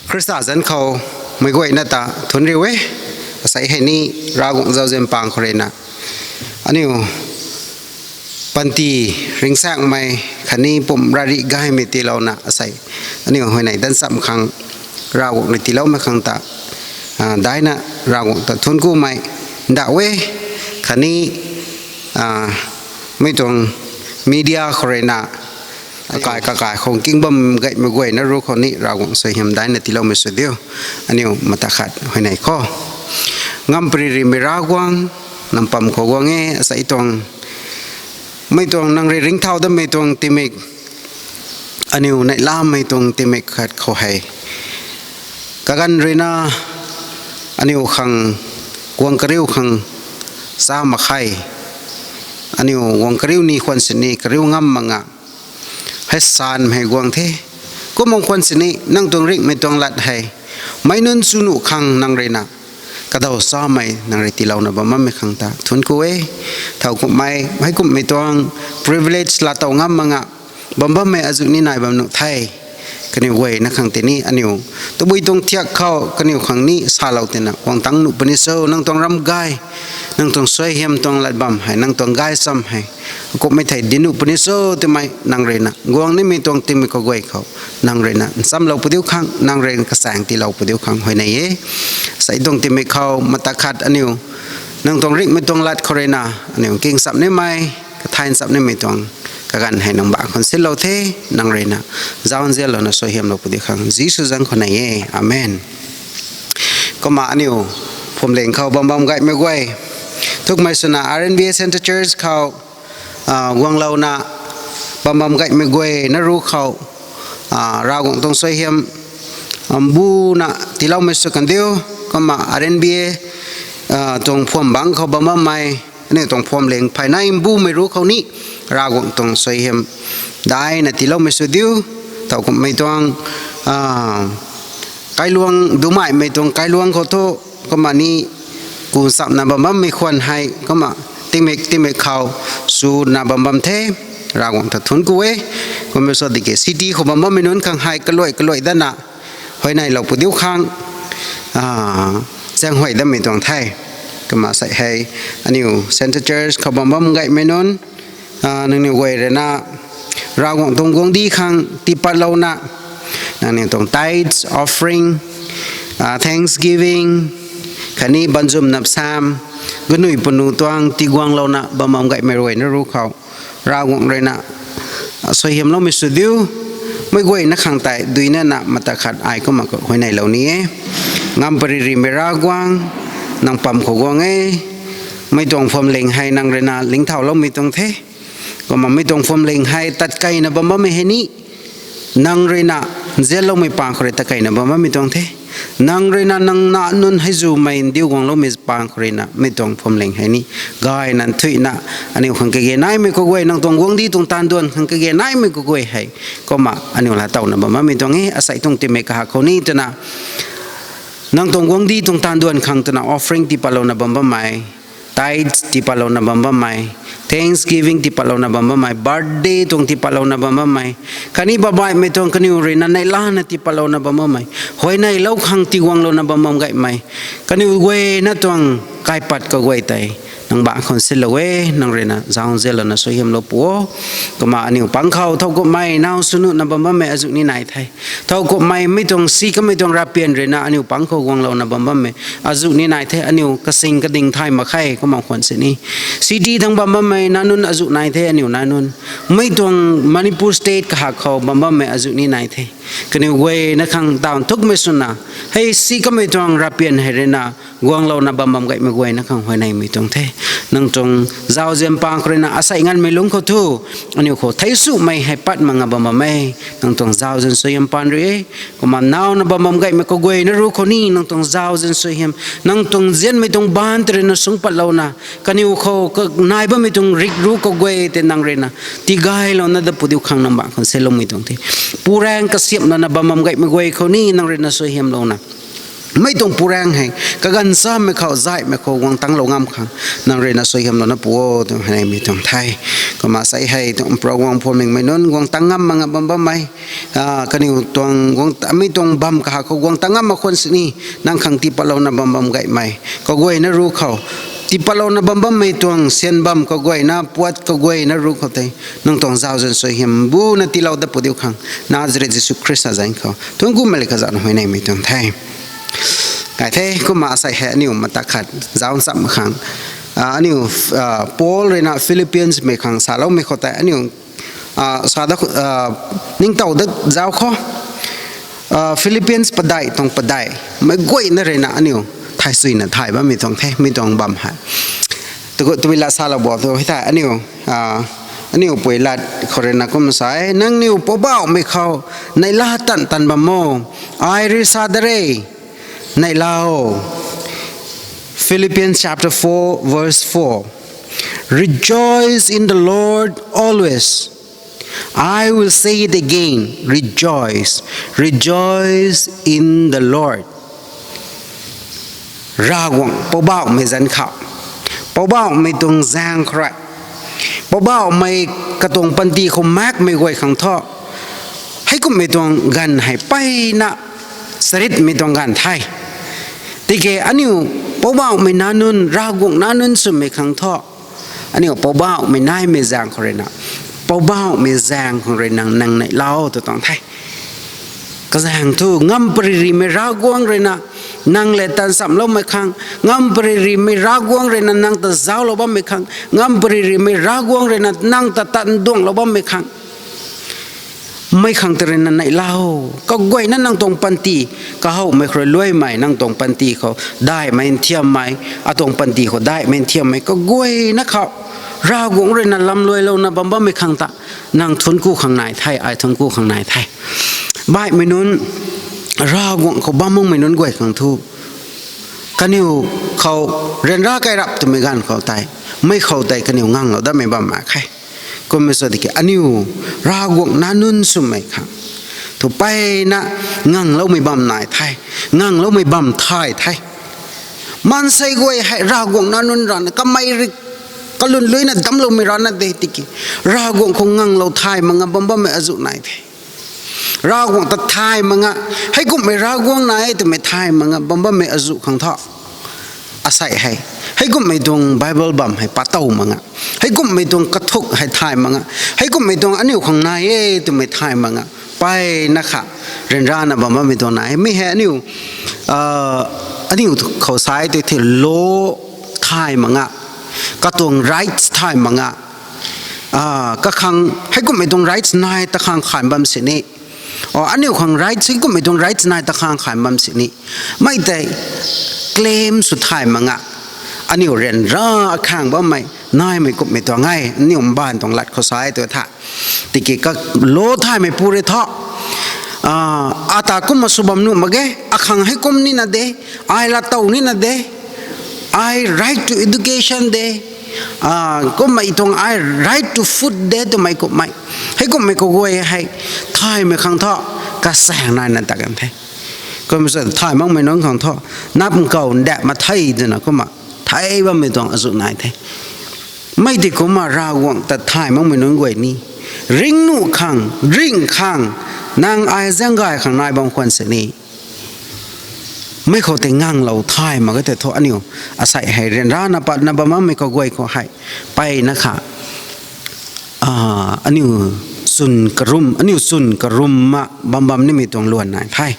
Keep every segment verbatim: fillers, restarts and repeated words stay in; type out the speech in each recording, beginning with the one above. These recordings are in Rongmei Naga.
Khrista zanc khou meic guayna ta thunc riu e. Asei hei ni Ravguangc zauzian pang khou ruina aniu panty ringcsaengmei khatni pum rari gaymei tiilouna asei aniu huayney dancham khang Ravguangc rui tiiloumei khang ta daina Ravguangc ta thunc kumei ndauh e. Khatni mei tuang media khou ruina akai kakai khou king bam gaymei guayna ruc khou ni Ravguangc suaihiam daina tiiloumei sw diu. Aniu mata khat huayney khou ngampariri mei Ravguangc, nang pam khou guang e. Asei tuang mei tuang nang rui ringcthau datmei tuang tingmik, aniu neihlamei tuang tingmik khat khou hei kaganv ruina aniu khang guang kariu khang cha mak khe. Aniu guang kariu ni khwan sini kariu ngam mak nga hei sanmei guang the. Kumna khwan sini nang tuang ringhmei tuang lat hei meic nunc chu nuh khang nang ruina kadaw chamei nang rui tiilouna bam bammei khang ta thunc ku e. Thowkumhmei heikumhmei tuang privilege laatow ngam mak nga bam bammei azuh ni nai bam nuh the. Kaniw guayna khang tei ni aniu tabui tuang thiak khou kaniw khang ni salou tina guang tangc nuh puni cho, nang tuang ram gay, nang tuang suaihiam tuang lat bam hei, nang tuang gaychamv hei akumhmei thei dinc nuh puni cho twmei nang ruina guang nimei tuang tingmik kaguay khou nang ruina nchamlou pu diu khang, nang ruina kachaeng tiilou pu diu khang huayney e. Asei tuang tingmik khou mata khat aniu nang tuang ringhmei tuang lat khou ruina aniu king chap nimei, kathay chap nimei tuang kaganv hei nang ba khwan silou the. Nang ruina zauzianlouna suaihiamlou pu diu khang Jisu zanc khou nei e. Amen. Kumna aniu phuamling khou bam bam gaymei guay, thukmei swna R N B A Centre Church khou guanglouna bam bam gaymei guayna ruc khou Ravguangc tuang suaihiam mbuna tiiloumei sw kan diu. Kumna R N B A tuang phuam bangc khou bam bammei aniu tuang phuamling phay nai mbumei ruc khou ni Ravguangc tuang suaihiam daina tiiloumei sw diu. Thowkumhmei tuang kailuang dumaihmei tuang kailuang khou thu kumna ni ku chamna bam bammei khwan hei kumna tingmik tingmik khou chuna bam bam the. Ravguangc ta thunc ku e. Kumna sw diki city khou bam bammei nunc khang hei kaluai kaluai dana huayneylou pu diu khang zaenghuay datmei tuang the. Kumna sei hei aniu Centre Church khou bam bam gaymei nunc, nangniw guay ruina Ravguangc tuang guangcdic khang tiipatlouna nangniw tuang tithes, offering, thanksgiving khatni banzum napsam, ganui panu tuang tiiguanglouna bam bam gaymei ruayna ruc khou Ravguangc ruina suaihiamloumei sw diu. Meic guayna khang tei duinana mata khat ai kumna huayneylou ni e. Ngampariri mei Ravguangc, nang pam khou guang e. Mei tuang phuamling hei nang ruina lingcthauloumei tuang the. Kumna mei tuang phuamling hei tat keyna bam bammei hei ni nang ruina nzianloumei pang khou rui tat keyna bam bammei tuang the. Nang ruina nang nac nunc hei zumei ndiu guangloumei pang khou ruina mei tuang phuamling hei ni gayna nthuihna aniu khang kage naimei kaguay, nang tuang guangcdic tuang taanv duan khang kage naimei kaguay hei kumna aniu laatowna bam bammei tuang e. Asei tuang tingmik kahak khou ni twna nang tuang guangcdic tuang taanv duan khang twna offering tiipatlouna bam bammei, tithes tiipatlouna bam bammei, thanksgiving tiipatlouna bam bammei, birthday tuang tiipatlouna bam bammei, khatni babaihmei tuang kaniw ruina neihlana tiipatlouna bam bammei, huayneylou khang tiiguanglouna bam bam gaymei kaniw guayna tuang kaipat kaguay tei nang ba khwan silou e. Nang ruina zauzianlouna suaihiamlou pu o. Kumna aniu pang khou thowkumhmei naw swnuhna bam bammei azuh ni nai the. Thowkumhmei mei tuang si kamei tuang ravpian ruina aniu pang khou guanglouna bam bammei azuh ni nai the. Aniu kasing kading thay mak khe kumna khwan sini city thangc bam bammei nac nunc azuh nai the. Aniu nac nunc mei tuang Manipur State kahak khou bam bammei azuh ni nai the. Kaniw guayna khang taw nthukmei swna hei si kamei tuang ravpian hei ruina guanglouna bam bam gaymei guayna khang huayneymei tuang the. Nang tuang zauzian pang khou ruina asei nganvmei lungc khou thu aniu khou theic sumei hei pat mak nga bam bam e. Nang tuang zauzian suaihiam paan rui e. Kumna nawna bam bam gaymei kaguayna ruc khou ni nang tuang zauzian suaihiam, nang tuang nzianmei tuang baanc tei ruina sungc patlouna kaniw khou nai bammei tuang rik ruc kaguay tei nang ruina tiigaylouna dat pu diu khang nang ba khwan siloumei tuang the. Puraeng kasiamhlouna bam bam gaymei guay khou ni nang ruina suaihiamlouna mei tuang purang hei kaganv chamei khou, zaihmei khou guang tanglou ngam khang nang rui na suaihiamlouna pu o twna hei neimei tuang the. Kumna sei hei tuang Mpouh Ravguangc phuamlingmei nunc guang tang ngam mak nga bam bammei, kaniw tuang guang, mei tuang bam kaha khou guang tang ngam mak khwan sini, nang khang tiipatlouna bam bam gaymei kaguayna ruc khou, tiipatlouna bam bammei tuang syan bam kaguayna, puat kaguayna ruc khou tei nang tuang zauzian suaihiam buna tiilou dat pu diu khang, Nazaret Jisu Khrista zanc khou thuanc kumei le kazauhna huayneymei tuang the. Kai the. Kumna asei hei aniu mata khat zauc nchamh khang, aniu, Paul rui na Philippians mei khang saloumei khou tei aniu sa da, ningtow dat zauc khou, Philippians padeih tuang padeih mei guayna rui na aniu thai suina thay bammei tuang the, mi tuang bam hei. Tabui la salou bo tu hei the aniu, aniu pui lat khou rui na kum sa e, nangniw Poubauhmei khou neihla tan tan bam o, ai rui sa da re, neihla o. Philippians chapter four, verse four. Rejoice in the Lord always. I will say it again, rejoice. Rejoice in the Lord. Ravguangc Poubauhmei zanc khou, Poubauhmei tuang zaeng khou rui, Poubauhmei katuang panty khou maekmei guay khang thu, heikumhmei tuang ganv hei mpeyna charitmei tuang ganv the. Tiki aniu Poubauhmei nac nunc, Ravguangc nac nunc swmei khang thu, aniu Poubauhmei naimei zaeng khou rui na, Poubauhmei zaeng khou rui nang, nang neihlou tw tuang the. Kazaeng thu, ngamparymei Ravguangc rui na nang lev tan nchamloumei khang, ngamparymei Ravguangc rui na nang ta zauclou bammei khang, ngamparymei Ravguangc rui na nang ta tat nduanglou bammei khang, mei khang tei rui na neihlou. Kaguayna nang tuang panty, kahowmei khou rui luaimei, nang tuang panty khou daihmei nthiammei, atuang panty khou daihmei nthiammei kaguayna khou, Ravguangc rui na lamluailouna bam bammei khang ta, nang thuanc ku khang nai the, ai thuanc ku khang nai the. Baihmei nunc, Ravguangc khou bam makmei nunc guay khang thu, kaniw khou ryanra kairap twmei ganv khou tei, mei khou tei kaniw nganglou datmei bam mak khe. Kummei sw tiki aniu Ravguangc nac nunc swmei khang thu mpeyna ngangloumei bam nai the, ngangloumei bam thay the. Maansei guay hei Ravguangc nac nunc rana kamei rui kalun luina damcloumei rana de tiki, Ravguangc khou nganglou thay mak nga bam bammei azuh nai the. Ravguangc ta thay mak nga, heikumhmei Ravguangc nai e twmei thay mak nga bam bammei azuh khang thu, asei hei, heikumhmei tuang Bible bam hei patow mak nga, heikumhmei tuang kathuk hei thay mak nga, heikumhmei tuang aniu khang nai e twmei thay mak nga, mpeyna kha ryanrana bam bammei tuang nai e. Mi hei aniu, aniu khou sa e tei the law thay mak nga, katuang rights thay mak nga, kakhang heikumhmei tuang rights nai ta khang khan bam sini, aniu khang rights, heikumhmei tuang rights nai ta khang khan bam sini, mei tei claim sw thay mak nga, aniu ryanra akhang bammei naimei kumhmei tuang e, aniu mbaanv tuang lat khou sa e tu tha. Tiki ka law thaymei pu rui thu, ata kumna sw bam nuh mak ge, akhang heikum nina de, ai lat tow nina de, ai right to education de, kumhmei tuang ai right to food de twmei kumhmei, heikumhmei kaguay hei thaymei khang thu, kasaeng naina ta kan the. Kumna sa thay makmei nunc khang thu, nap nkou ndat mak the twna kumna thay bammei tuang azuh nai the. Mei tei kumna Ravguangc ta thay makmei nunc guay ni, ringnuh khang, ringh khang, nang ai zaeng gay khang nai bam khwan sini, mei khou tei nganglou thay mak ge tei thu aniu, asei hei ryanrana patna bam bammei kaguay khou hei, mpeyna kha, aniu chwn karum, aniu chwn karum ma bam bam nimei tuang luan nai the.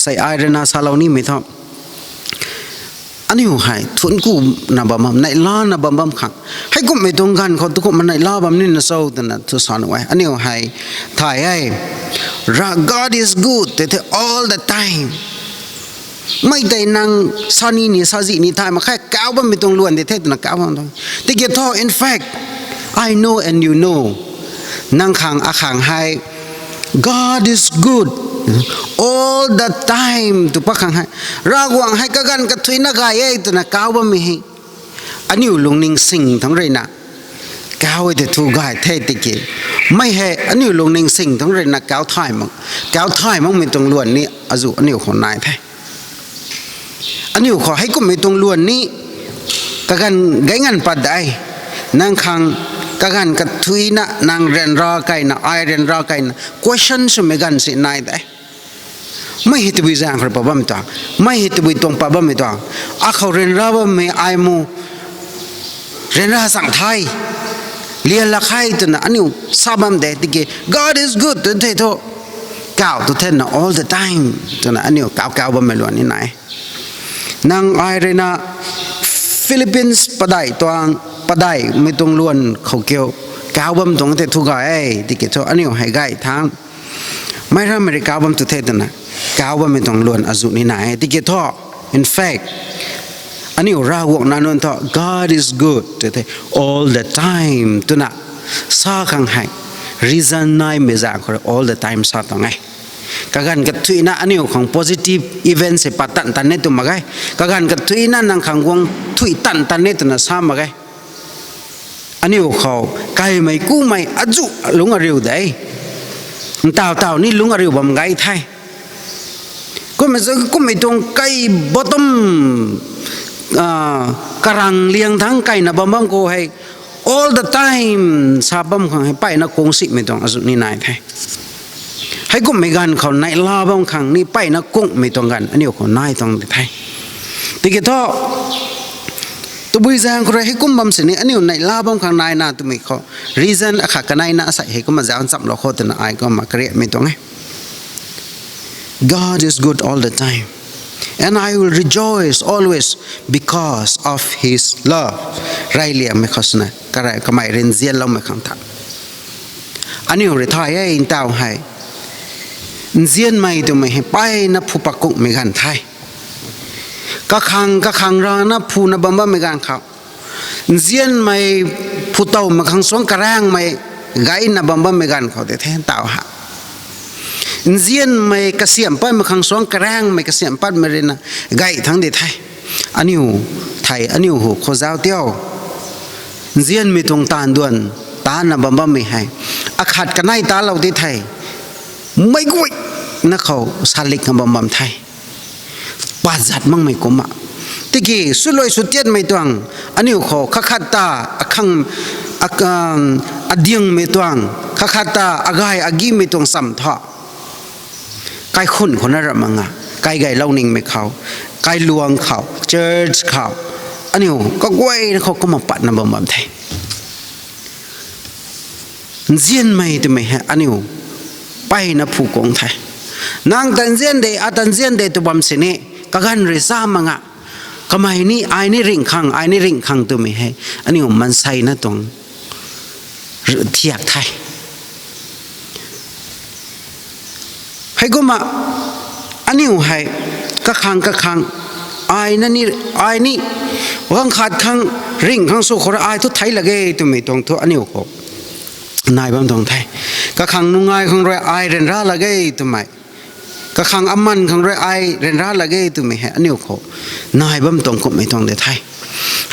Sei ai rui na salou nimei thu, aniu hei thuanc kuna bam bam, neihlana bam bam khang, heikumhmei tuang ganv khou tu kumna neihla bam nina cho twna thu sa nuh e. Aniu hei thay e, God is good tei the all the time. Mei tei nang sa ni ni, sa zih ni thay mak khe, kauc bammei tuang luan de the twna kauc bam tuang. Tiki thu, in fact, I know and you know, nang khang akhang hei, God is good all the time tw pa khang hei, Ravguangc hei kaganv kathuicna gay e twna kauc bammei hei, aniu lungning sing thangc rui na kauc e tei thu gay the tiki, mei hei aniu lungning sing thangc rui na kauc thay mak, kauc thay makmei tuang luan ni azuh aniu khou nai the. Aniu khou heikumhmei tuang luan ni kaganv gay nganv pat de. Nang khang kaganv kathuicna nang ryanra keyna, ai ryanra keyna question swmei ganv si nai de. Mei hei tabui zaeng khou pat bammei tuang, mei hei tabui tuang pat bammei tuang, akhou ryanra bammei ai mu ryanra chang the, lian lak khe twna aniu sa bam de. Tiki God is good tw the thu, kau tu thena all the time twna aniu kau kau bammei luan ni nai. Nang ai ruina Philippines padeih tuang, padeihmei tuang luan khou kiu kau bam tuang the thu gay e. Tiki thu aniu hei gay thangc mei rammei rui kau bam tu the twna kau bammei tuang luan azuh ni nai e. Tiki thu, in fact, aniu Ravguangc nac nunc thu God is good tw the, all the time twna sa khang hei reason naimei zaeng khou rui all the time sa tuang e. Kaganv kathuicna aniu khang positive events hei pat tan tan e tw mak ge. Kaganv kathuicna nang khang guang thui tan tan e twna sa mak ge. Aniu khou kaimei kumei azuh lungc ariu de. Ntaw taw ni lungc ariu bam gay the. Kumhmei, kumhmei tuang kai bottom, karang liang thangc keyna bam bam khou hei all the time sa bam khang hei mpeyna kung simei tuang azuh ni nai the. Heikumhmei ganv khou neihla bam khang ni mpeyna kungmei tuang ganv aniu khou nai tuang di the. Tiki thu, tabui zaeng khou rui heikum bam sini aniu neihla bam khang naina twmei khou reason akhat kaneina asei hei kumna zauc nchamlou khou twna ai kumna kariakmei tuang e. God is good all the time, and I will rejoice always because of his love. Reyliangmei khou swna karey kamei rui nzianloumei khang tha aniu rui thay e. Ntaw hei nzianmei twmei hei mpeyna phu pat kungmei ganv the. Kakhang kakhang rana phuna bam bammei ganv khou, nzianmei phu towmei khang suang karaengmei gayna bam bammei ganv khou de the ntaw ha. Nzianmei kasiamh patmei khang suang karaengmei kasiamh patmei ruina gay thangc di the. Aniu thei aniu hu khou zauc tio. Nzianmei tuang taanv duan tana bam bammei hei akhat kanei talou di the. Meic guayna khou salikna bam bam the. Pat zat makmei kumna. Tiki swluai sw tiatmei tuang aniu khou kakhat ta akhang, adiangmei tuang, kakhat ta agay agimei tuang cham thu kaikhunh khou na ram mak nga, kaigeylou ningmei khou, kailuang khou, church khou, aniu kaguayna khou kumna patna bam bam the. Nzianmei twmei hei aniu mpeyna phu kung the. Nang ta nzian de, ata nzian de tw bam sini kaganv rui sa mak nga. Kamei ni ai ni ringh khang, ai ni ringh khang twmei hei aniu maanseina tuang thiak the. Heikumna aniu hei kakhang kakhang ai na ni, ai ni ganv khat khang ringh khang sw khou rui ai thu thei lak ge twmei tuang thu aniu khou nai bam tuang the. Kakhang nungai khang rui ai ryanra lak ge twmei, kakhang aman khang rui ai ryanra lak ge twmei hei aniu khou nai bam tuang kumhmei tuang de the.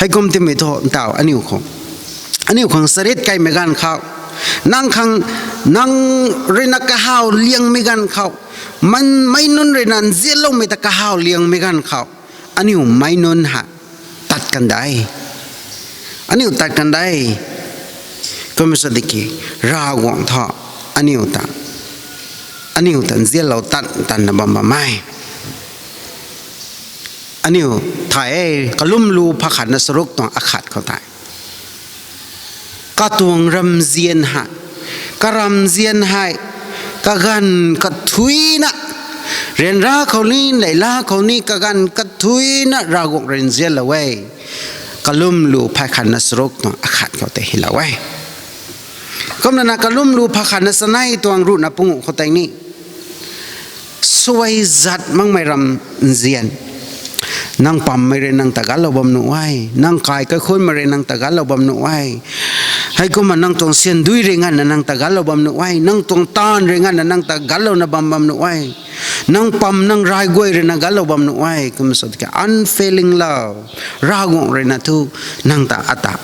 Heikum timei thu ntaw aniu khou, aniu khang charit kaimei ganv khou, nang khang, nang ruina kahaw liangmei ganv khou, meic nunc ruina nzianloumei ta kahaw liangmei ganv khou, aniu meic nunc ha tat kan de. Aniu tat kan de. Kumna sa tiki Ravguangc thu aniu ta, aniu ta nzianlou tan tanna bam bam e. Aniu thay e, Kalumlu phakhatna charuk tuang akhat khou tei, katuang ramzian hei, karamzian hei, kaganv kathuicna, ryanra khou ni, neihla khou ni kaganv kathuicna Ravguangc rui nzianlou e. Kalumlu phakhatna charuk tuang akhat khou tei hylou e. Kumna na Kalumlu phakhatna chanei tuang ruhna panguh khou tei ni, suai zat makmei ramzian. Nang pammei rui nang ta ganclou bam nuh e, nang kai kaikhunmei rui nang ta ganclou bam nuh e. Heikumna nang tuang syandui rui nganvna nang ta ganclou bam nuh e, nang tuang taanv rui nganvna nang ta ganclouna bam bam nuh e. Nang pam nang rai guay ruina ganclou bam nuh e. Kumna sa tiki unfailing love, Ravguangc ruina thu nang ta ata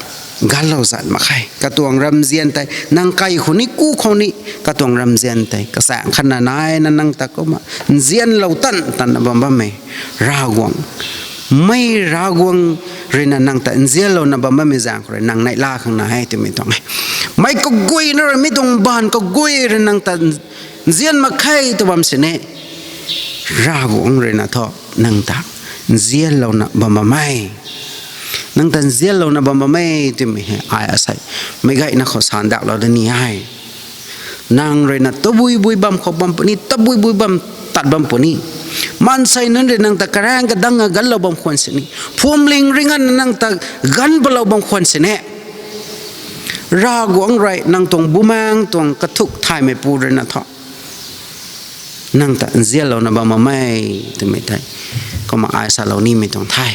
ganclou zat mak khe. Katuang ramzian tei nang kai khou ni, ku khou ni, katuang ramzian tei kachaeng khatna naina nang ta kumna nzianlou tan tanna bam bammei Ravguangc Mei Ravguangc ruina nang ta nzianlouna bam bammei zaeng khou rui nang neihla khang nai e twmei tuang e. Mei kaguayna rui mi tuang baanv kaguay rui nang ta nzian mak khe tw bam sini, Ravguangc ruina thu nang ta nzianlouna bam bam e. Nang ta nzianlouna bam bam e twmei hei ai asei meic gayna khou sandaklou da ni e. Nang ruina tabui bui bam khou bam puni, tabui bui bam tat bam puni. Maansei nunc rui nang ta karaeng kadang a ganlou bam khwan sini, phuamling ringanna nang ta gan palou bam khwan sini, Ravguangc rui nang tuang bumaengc tuang kathuk thaymeipu ruina thu nang ta nzianlouna bam bam e twmei tei kumna ai salou nimei tuang the.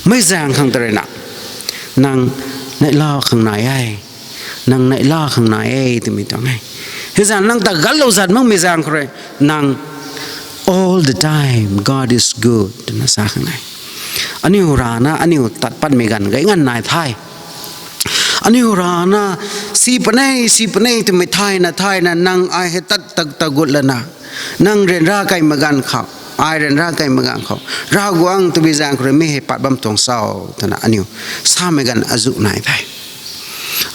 Mei zaeng khang ta ruina nang neihla khang nai e. Nang neihla khang nai e twmei tuang e. Hei zaeng nang ta ganlou zat makmei zaeng khou rui nang all the time God is good twna sa khang e. Aniu rana aniu tat patmei ganv gay nganv nai the. Aniu rana si puni, si puni twmei thayna thayna nang ai hei tat tat tat gut lana, nang ryanra kaimei ganv khou, ai ryanra kaimei ganv khou, Ravguangc twmei zaeng khou rui mi hei pat bam tuang cho twna aniu samei ganv azuh nai the.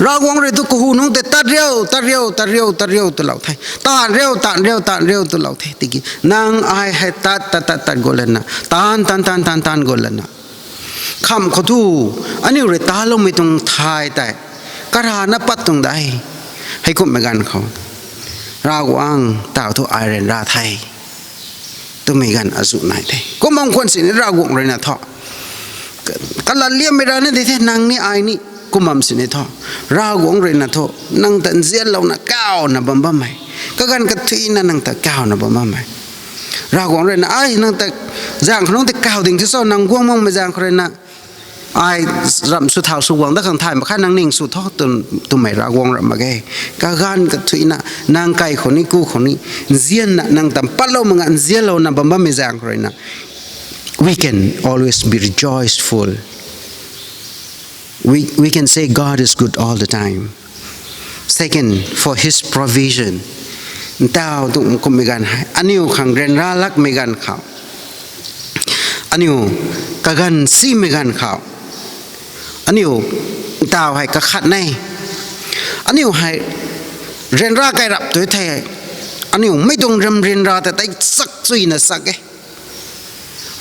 Ravguangc rui thu kahu nungc tei tat riu, tat riu, tat riu, tat riu twlou the. Taanv riu, taanv riu, taanv riu twlou the. Tiki nang ai hei tat tat tat tat gut lana, taanv taanv taanv taanv taanv gut lana, khamh khou thu aniu rui taloumei tuang thay tei karana pat tuang de. Heikumhmei ganv khou Ravguangc taw thu ai ryanra the twmei ganv azuh nai the. Kum bam khwan sini Ravguangc ruina thu kalatliammei rana di the, nang ni ai ni kum bam sini thu Ravguangc ruina thu nang ta nzianlouna kawna bam bammei, kaganv kathuina nang ta kawna bam bammei, Ravguangc ruina ai nang ta zaeng khou nunc tei kaw ding the cho, nang guang makmei zaeng khou ruina ai ramh sw thau sw guang dat khang thay mak khe, nang ning sw tho twmei Ravguangc ram mak ge. Kaganv kathuina nang kai khou ni ku khou ni nzianna nang ta patlou mak nga nzianlouna bam bammei zaeng khou ruina we can always be rejoiceful. We, we can say God is good all the time. Second, for his provision. Ntaw tuang kumhmei ganv hei aniu khang ryanra lakmei ganv khou, aniu kaganv simei ganv khou, aniu ntaw hei kakhat ne. Aniu hei ryanra kai rap tu the. Aniu mei tuang ram ryanra ta tei chakchuina chak e.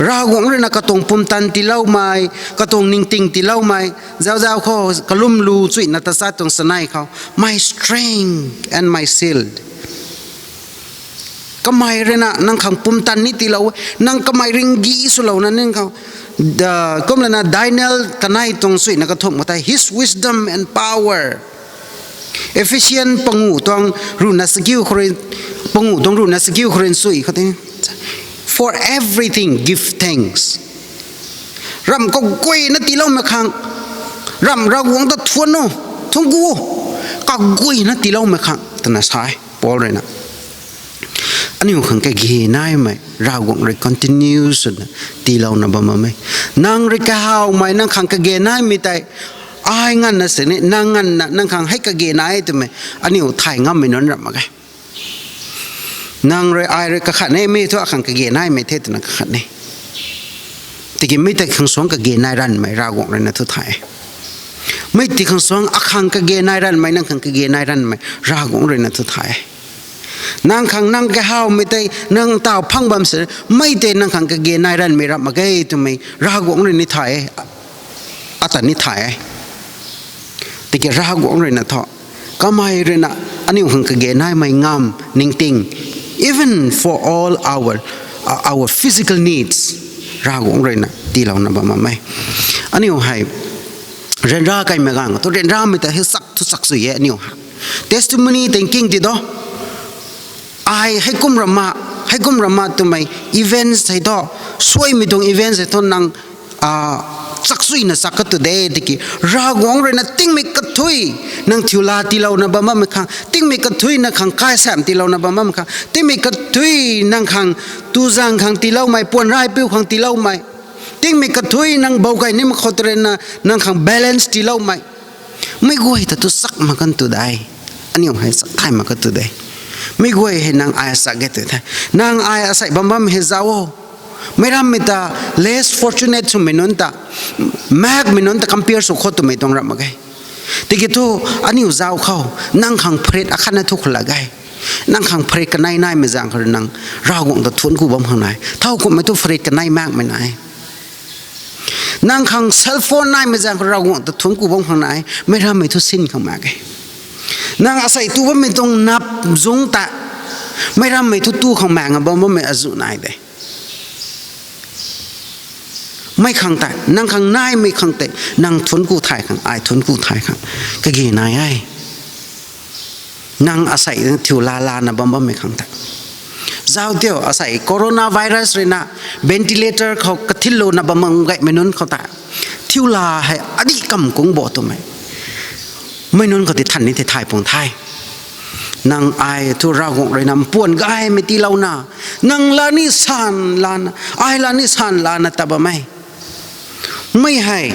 Ravguangc ruina katuang pumtan tiiloumei, katuang ningting tiiloumei, zauc zauc khou kalum lu chuina tachat tuang chanei khou, my strength and my shield. Kamei ruina nang khang pumtan ni tiilou e, nang kamei ringgi swlouna ning khou, kumlana Daniel kanei tuang chuina kathumh khou tei his wisdom and power. Ephesian panguh tuang ruhna chakiu khou rui, panguh tuang ruhna chakiu khou rui chui khou tei, for everything give thanks. Ramh kaguayna tiiloumei khang, ramh Ravguangc ta thuan o, thuanc ku o, kaguayna tiiloumei khang twna sa e Paul ruina. Aniu khang kage naimei Ravguangc rui continue swna tiilouna bam bam e. Nang rui kahawmei nang khang kage naimei tei ai nganvna sini, nang nganvna nang khang hei kage nai twmei aniu thay ngammei nunc ram mak ge. Nang rui ai rui kakhat ne, mi thu akhang kage naimei the twna kakhat ne. Tiki mi tei khang suang kage nai ranvmei Ravguangc ruina thu thay e. Mi tei khang suang akhang kage nai ranvmei, nang khang kage nai ranvmei Ravguangc ruina thu thay e. Nang khang nang kahawmei tei nang taw phang bam se, mi tei nang khang kage nai ranvmei ram mak ge twmei Ravguangc rui ni thay e. Ata ni thay e. Tiki Ravguangc ruina thu, kamei ruina aniu khang kage naimei ngamv, ningting, even for all our, uh, our physical needs, Ravguangc ruina tiilouna bam bam e. Aniu hei ryanra kaimei ganv thu ryanramei ta hei chak thu chakchui e aniu ha. Testimony tei king ti do. Ai heikum rama, heikum rama twmei events hei thu, suaimei tuang events hei thu nang chakchuina chak ka tu de tiki, Ravguangc ruina tingmei kathui nang thiu la tiilouna bam bammei khang, tingmei kathui nang khang kaisamh tiilouna bam bammei khang, tingmei kathui nang khang tuzang khang tiiloumei, puan raipiu khang tiiloumei, tingmei kathui nang bou kai ni mak khou tei ruina nang khang balance tiiloumei, mei guay ta tu chak mak kan tu de. Aniu hei chak thay mak ka tu de. Mei guay hei nang ai chak ge tu the. Nang ai asei bam bam hei zauc o. Meic rammei ta less fortunate swmei nunc ta, makmei nunc ta compare sw khou twmei tuang ram mak ge. Tiki thu, aniu zauc khou, nang khang pharit akhatna thu khou la ge. Nang khang pharit kanei naimei zaeng khou rui nang Ravguangc ta thuanc ku bam khang nai. Thowkumhmei thu pharit kanei makmei nai. Nang khang cell phone naimei zaeng khou Ravguangc ta thuanc ku bam khang nai. Meic rammei thu sin khang mak ge. Nang asei tu bammei tuang nap zungc ta, meic rammei thu tu khang mak nga bam bammei azuh nai de. Mei khang tei, nang khang naimei khang tei, nang thuanc ku thay khang, ai thuanc ku thay khang, kage nai e. Nang asei thiu la lana bam bammei khang tei. Zauc tiu, asei coronavirus rui na ventilator khou kathinlouna bam bam gaymei nunc khou tei, thiu la hei adih kam kung bo twmei, mei nunc khou tei than ni tei thay puang the. Nang ai thu Ravguangc rui na mpuan gaymei tiilouna, nang la ni san lana, ai la ni san lana ta bam e. Mei hei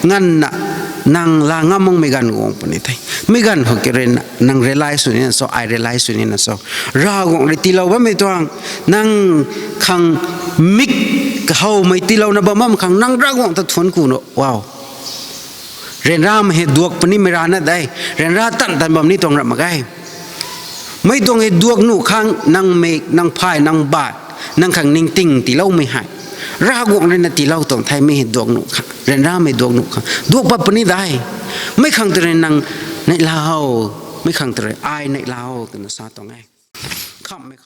nganvna nang la ngam makmei ganv guang puni the. Mei ganv khou ki rui na nang realize sw nina cho, ai realize sw nina cho. Ravguangc rui tiilou bammei tuang, nang khang mik kahowmei tiilouna bam bam khang nang Ravguangc ta thuanc ku nu, wow. Ryanramei hei duak punimei rana de, ryanra tan tan bam ni tuang ram mak ge. Mei tuang hei duak nuh khang nang mik, nang phay, nang baat, nang khang ningting tiiloumei hei Ravguangc rui na tiilou tuang the. Mei hei duak nuh khang, ryanramei duak nuh khang duak pat puni de. Mei khang tei rui nang neihla, mei khang tei rui ai neihla twna sa tuang e. Khammei